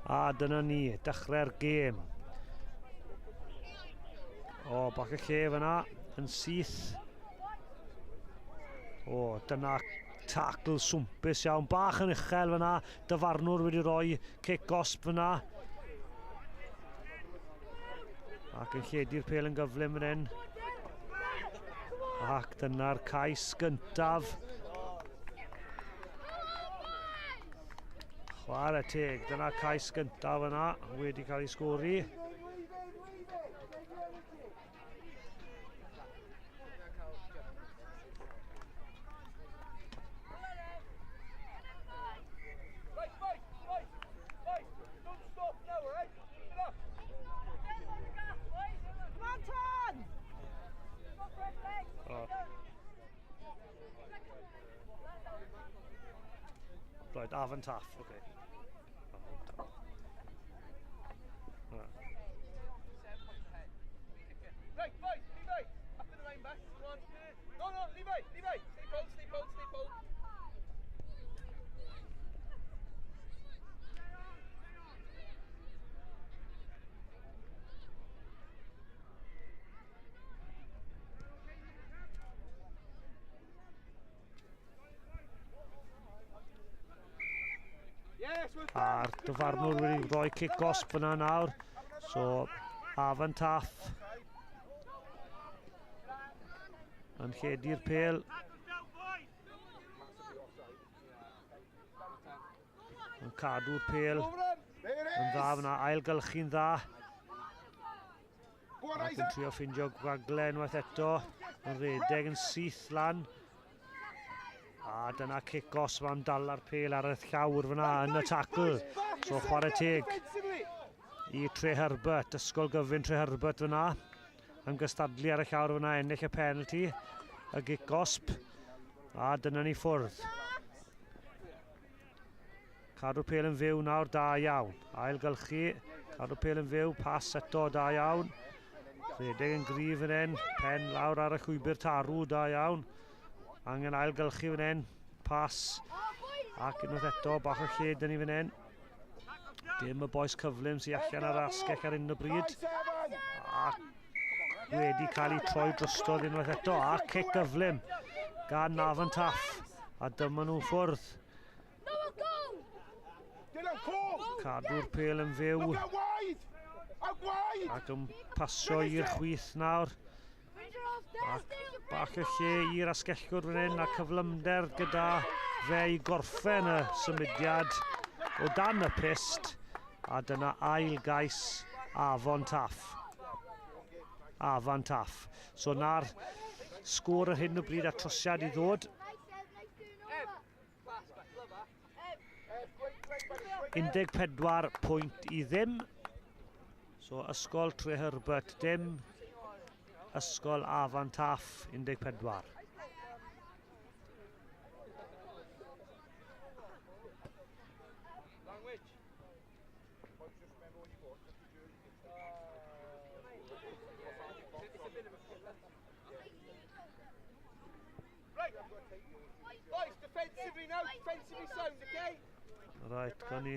A dyna ni, dechrau'r gêm. O, bach y lle fyna, yn syth. O, dyna tackle swmpus iawn, bach yn uchel fyna. Dyfarnwr wedi rhoi cic gosb fyna. Ac yn lledu'r pêl yn gyflym fan hyn. Ac dyna'r cais gyntaf. Chwarae teg, dyna cais gyntaf yna, wedi cael ei sgori. Right, Afon Taff, oce. Okay. Right, boys, Levi, up in the line back. Come on. No, no, Levi, Levi, stay pole, stay pole, stay pole. A'r dyfarnwr wedi rhoi cic gosb fyna nawr. So, Afon Taff yn lledu'r pêl. Yn cadw'r pêl yn dda fyna, ailgylchu'n dda. Ac yn trio ffindio gwagle unwaith eto. Yn rhedeg yn syth lan. A dyna cic gosb am dala'r pêl ar y llawr fyna yn y tackle. So chwarae teg i Treherbert, Ysgol Gyfun Treherbert fyna. Yn gystadlu ar y llawr fyna, ennill y penalty, y gic gosb. A dyna ni ffwrdd. Cadw'r pêl yn fyw nawr, da iawn. Ailgylchu, cadw'r pêl yn fyw, pas eto, da iawn. Rhedeg yn gryf fan hyn, pen lawr ar y llwybr tarw, da iawn. Angen ailgylchu fan hyn, pas. Ac unwaith eto, bach o lle dyn ni fan hyn. Dim y boes cyflym sy'n allan ar asgell ar un o bryd. Ac wedi cael ei troi drostodd unwaith eto. A cic gyflym gan Afon Taff. A dyma nhw ffwrdd. Cadw'r pêl yn fyw. Ac yn pasio i'r chwith nawr. Ac bach y lle i'r asgellwr fan hyn a cyflymder gyda fe i gorffen y symudiad o dan y pyst. A dyna ail gais Afon Taff. Afon Taff. So na'r sgôr ar hyn o bryd a trosiad i ddod. 14 pwynt i ddim. So Ysgol Treherbert dim, Ysgol Afan Taff 14. Right, gawn ni.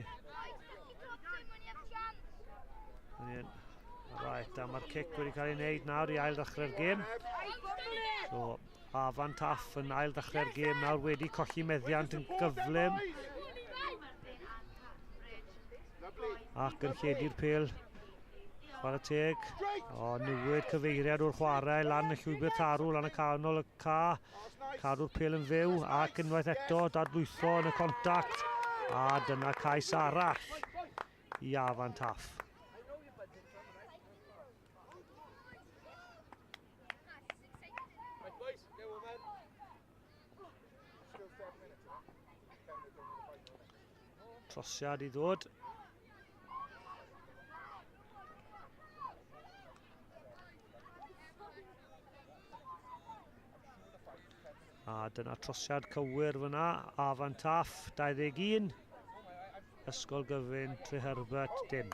Right, a mae'r cic wedi cael ei wneud nawr i ail ddechrau'r gêm. So, Afan Taff yn ail ddechrau'r gêm nawr wedi colli meddiant yn gyflym. Ac yn lledu'r pêl. Chwarae teg. O, newid cyfeiriad o'r chwarae lan y llwybr tarw, lan y canol y ca. Cadw'r pêl yn fyw ac unwaith eto dadlwytho yn y contact. A dyna cais arall i Afan Taff. Trosiad i ddod. A dyna trosiad cywir fyna, Afan Taff, 21. Ysgol Gyfun, Treherbert, dim.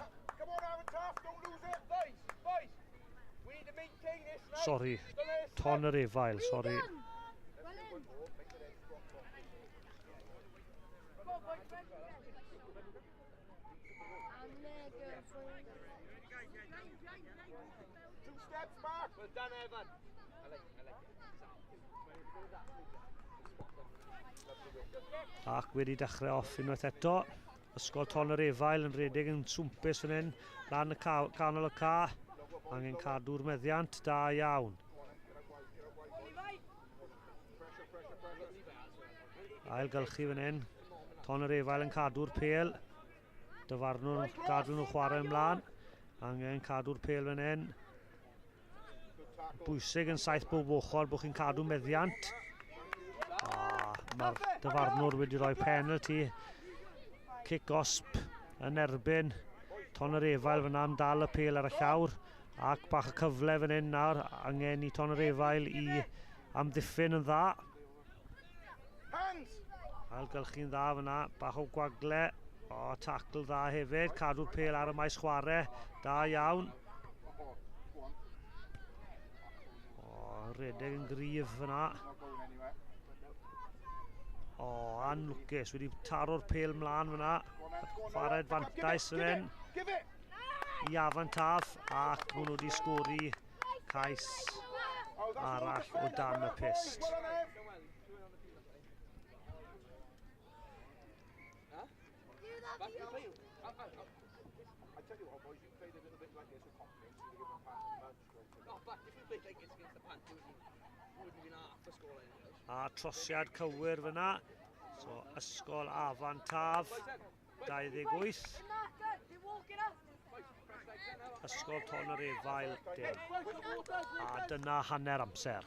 Sori, Tonyrefail, sori. Ac wedi dechrau off unwaith eto. Ysgol Tonyrefail yn rhedeg yn swmpus fan hyn, lan y canol y ca. Angen cadw'r meddiant, da iawn. Ail gylchu fan hyn. Tonyrefail yn cadw'r pêl. Dyfarnwr gadw nhw chwarae ymlaen. Angen cadw'r pêl fan hyn. Bwysig yn saith bob ochr bod chi'n cadw meddiant. A mae'r dyfarnwr wedi rhoi penalty. Cic gosb yn erbyn Tonyrefail fyna am dal y pêl ar y llawr. Ac bach y cyfle fan hyn nawr, angen i Tonyrefail i amddiffyn yn dda. Ailgylchu'n dda fyna, bach o gwagle. O, tackle dda hefyd, cadw'r pêl ar y maes chwarae, da iawn. O, redeg yn gryf fyna. O, anlwcus, wedi taro'r pêl mlaen fyna. Chwarae fantais fan hyn i Afan Taf, ac maen nhw wedi sgori cais arall o dan y pyst. A trosiad cywir fyna. So, Ysgol Afan Taf, 28. Ysgol Tonyrefail, dim. A dyna hanner amser.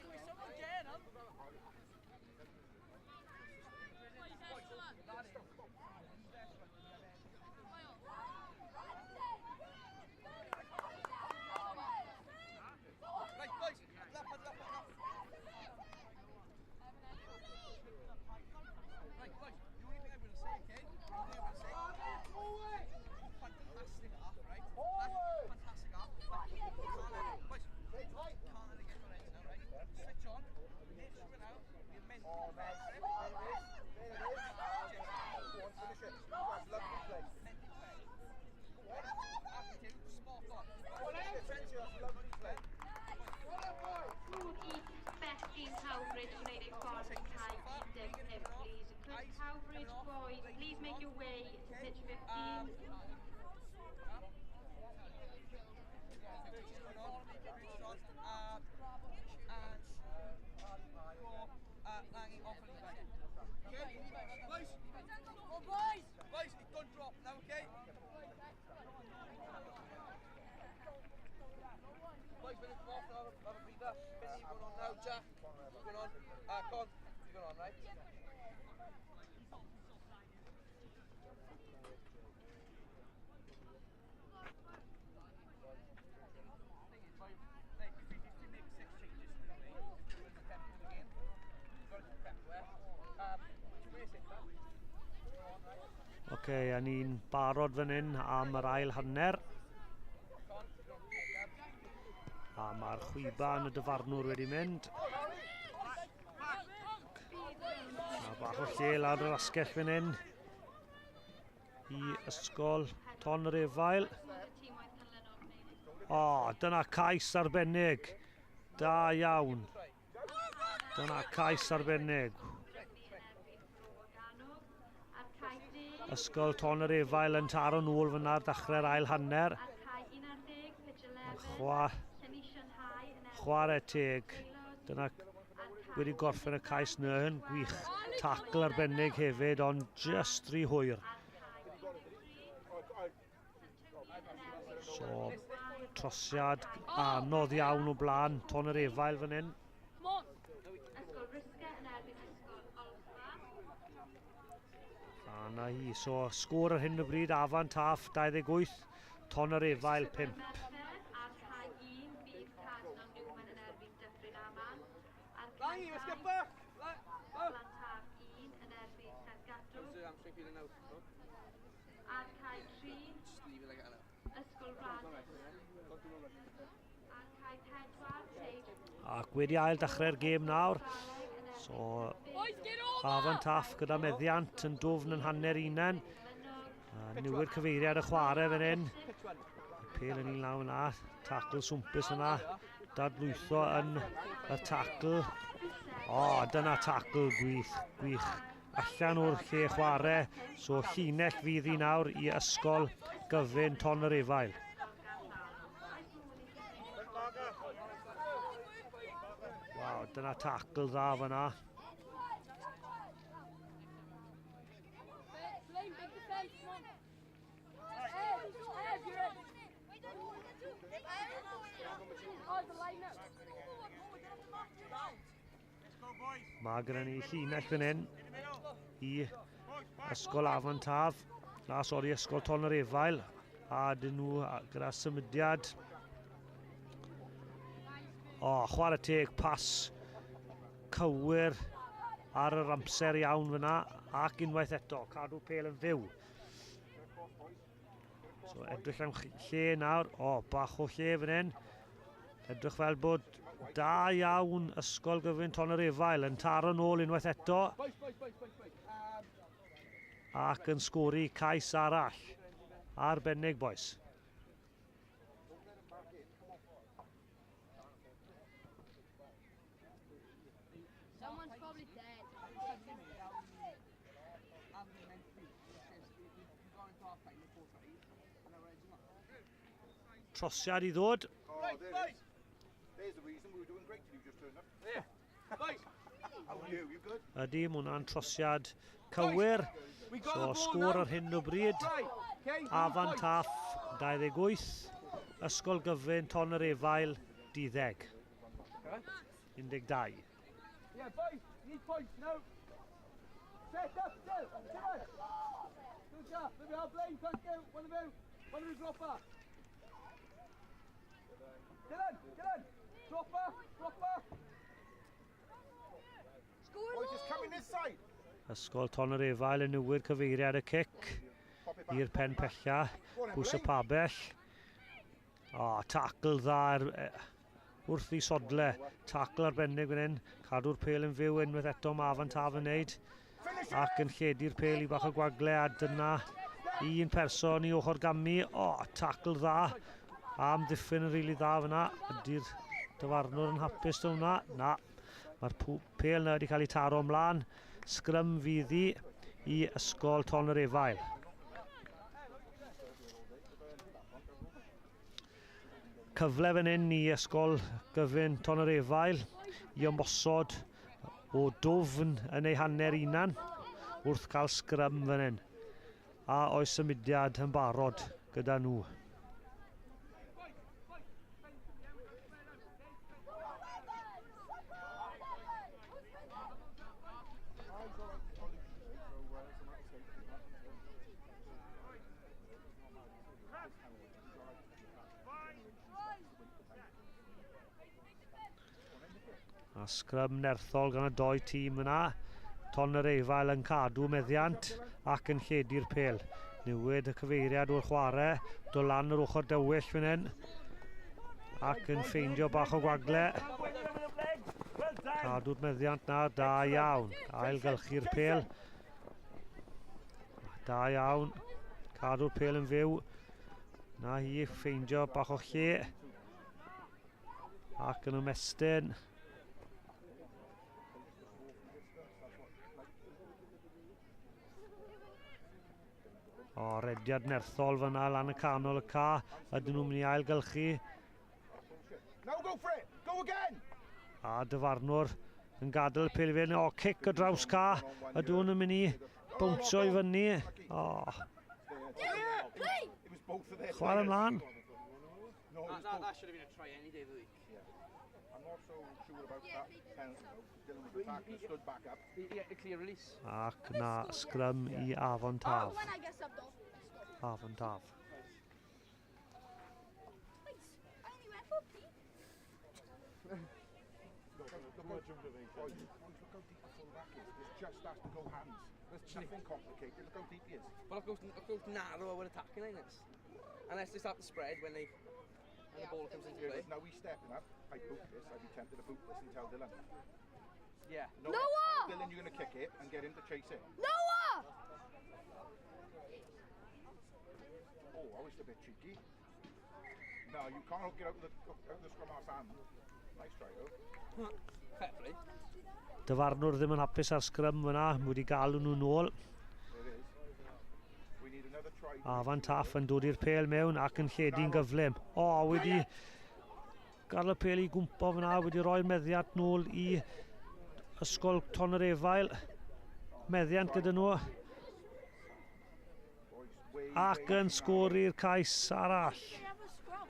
Please make your way to pitch 15. Boys, don't drop now, okay? Boys, when it's off now, have a breather. Benny, you're going on now. Jack, you're going on. Con, you're going on, right? Oce, a ni'n barod fan hyn am yr ail hanner. A mae'r chwiban y dyfarnwr wedi mynd. Bach o lle lawr yr asgell fan hyn i Ysgol Tonyrefail. O, dyna cais arbennig. Da iawn. Dyna cais arbennig. Ysgol Tonyrefail yn taro nôl fyna ar ddechrau'r ail hanner. Chwa, chwarae teg. Dyna wedi gorffen y cais na yn gwych. Tacl arbennig hefyd, ond just rhy hwyr. So, trosiad anodd iawn o blaen Tonyrefail fan hyn. A na hi. So, sgôr ar hyn o bryd, Afan Taff 28, Tonyrefail 5. Langi, let's get back! Ac wedi ail dechrau'r gêm nawr. So, Afan Taff gyda meddiant yn dwfn yn hanner unen. Newid cyfeiriad y chwarae fan hyn. Pel yn un law yna. Tacl swmpus yna. Dadlwytho yn y tacl. O, dyna tacl gwych, gwych. Allan o'r lle chwarae. So llinell fydd hi nawr i Ysgol Gyfun Tonyrefail. Waw, dyna tacl dda fyna. Mae gyda ni llinell fan hyn i Ysgol Afon Taf. Na, sori, Ysgol Tonyrefail. A dyn nhw gyda symudiad. O, chwarae teg, pas cywir ar yr amser iawn fyna. Ac unwaith eto, cadw pel yn fyw. So edrych am lle nawr. O, bach o lle fan hyn. Edrych fel bod da iawn Ysgol Gyfun Tonyrefail yn taro nôl unwaith eto. Ac yn sgori cais arall. Arbennig, boys. Someone's probably dead. Trosiad i ddod. Oh, there it is. There's the reason we were doing great till you just turned up. Yeah. How are you? You good? Ydy, mae hwnna'n trosiad cywir. So, sgôr ar hyn o bryd. Afan Taff, 28. Ysgol Gyfun, Tonyrefail, 12. 12. Yeah, boys, need points now. Set up, still. Come on. Good job. There we are, Blaine, thank you. One of you. One of you drop back. Dylan, Dylan. Drop back, drop back. Boys, just come in this side. Ysgol Tonyrefail yn newid cyfeiriad y cic Pop it back. i'r pen pella. Go on then, Pwys y Blaine. pabell. O, tacl dda wrth i sodle. Tacl arbennig fan hyn. Cadw'r pel yn fyw unwaith eto mae Afan Taf yn neud. Finish it. Ac yn lledu'r pel i bach o gwagle a dyna un person i ochr gamu. O, tacl dda. Am ddiffyn yn rili dda fyna. Ydy'r dyfarnwr yn hapus dy hwnna? Na. Mae'r pel na wedi cael ei taro ymlaen. Sgrym fydd hi i Ysgol Tonyrefail. Cyfle fan hyn i Ysgol Gyfun Tonyrefail i ymosod o dwfn yn ei hanner unan wrth cael sgrym fan hyn. A oes symudiad yn barod gyda nhw. A sgrym nerthol gan y doi tîm yna. Tonyrefail yn cadw meddiant ac yn lledu'r pel. Newid y cyfeiriad o'r chwarae, dod lan yr ochr dywyll fan hyn. Ac yn ffeindio bach o gwagle. Cadw'r meddiant na, da iawn. Ailgylchu'r pêl. Da iawn. Cadw'r pêl yn fyw. Na hi, ffeindio bach o lle. Ac yn ymestyn. O, rediad nerthol fyna lan y canol y ca. Ydyn nhw'n mynd i ailgylchu? Now go for it! Go again! A dyfarnwr yn gadael y pêl i fynd. O, cic o draws ca. Ydyn nhw'n mynd i bownsio i fyny. O. Chwarae ymlaen. That, that, that should have been a try any day of the week. I'm not so sure about that penalty though. Dylan was attacking and stood back up. He, he had a clear release. Ac na sgrym i Afon Taf. When I get subbed off, I score. Afon Taf. Wait, I only went for a pee. Look, look, look, boys, boys, look how deep the full back is. It's just has to go hands. There's nothing complicated. Look how deep he is. But look how, look how narrow our attacking line is. Unless they start to spread when they when the ball comes into Here play. it is. Now he's stepping up. I boot this. I'd be tempted to boot this and tell Dylan. Yeah. No, Noah! Tell Dylan, you're going to kick it and get him to chase it. Noah! Oh, I was a bit cheeky. No, you can't hook it out of the, out of the scrum half's hand. Nice try though. Fair play. Dyfarnwr ddim yn hapus ar sgrym fyna, wedi galw nhw nôl. There it is. We need another try. Afan Taff yn dod i'r pêl mewn ac yn lledu'n gyflym. O, wedi gael y pêl i gwmpo fyna, wedi roi'r meddiant nôl i Ysgol Ton yr Efail. Meddiant gyda nhw Boys, way, ac way yn too narrow. sgori'r cais arall. They have a scrum.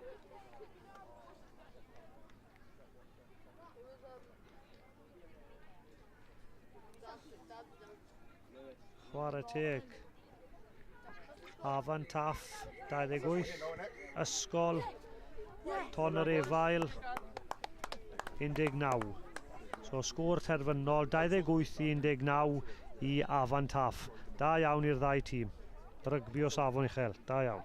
Chwarae teg. Afan Taff, 28. Ysgol Ton yr Efail, 19. So sgôr terfynol, 28 i 19 i Afan Taff. Da iawn i'r ddau tîm. Rygbi o safon uchel, da iawn.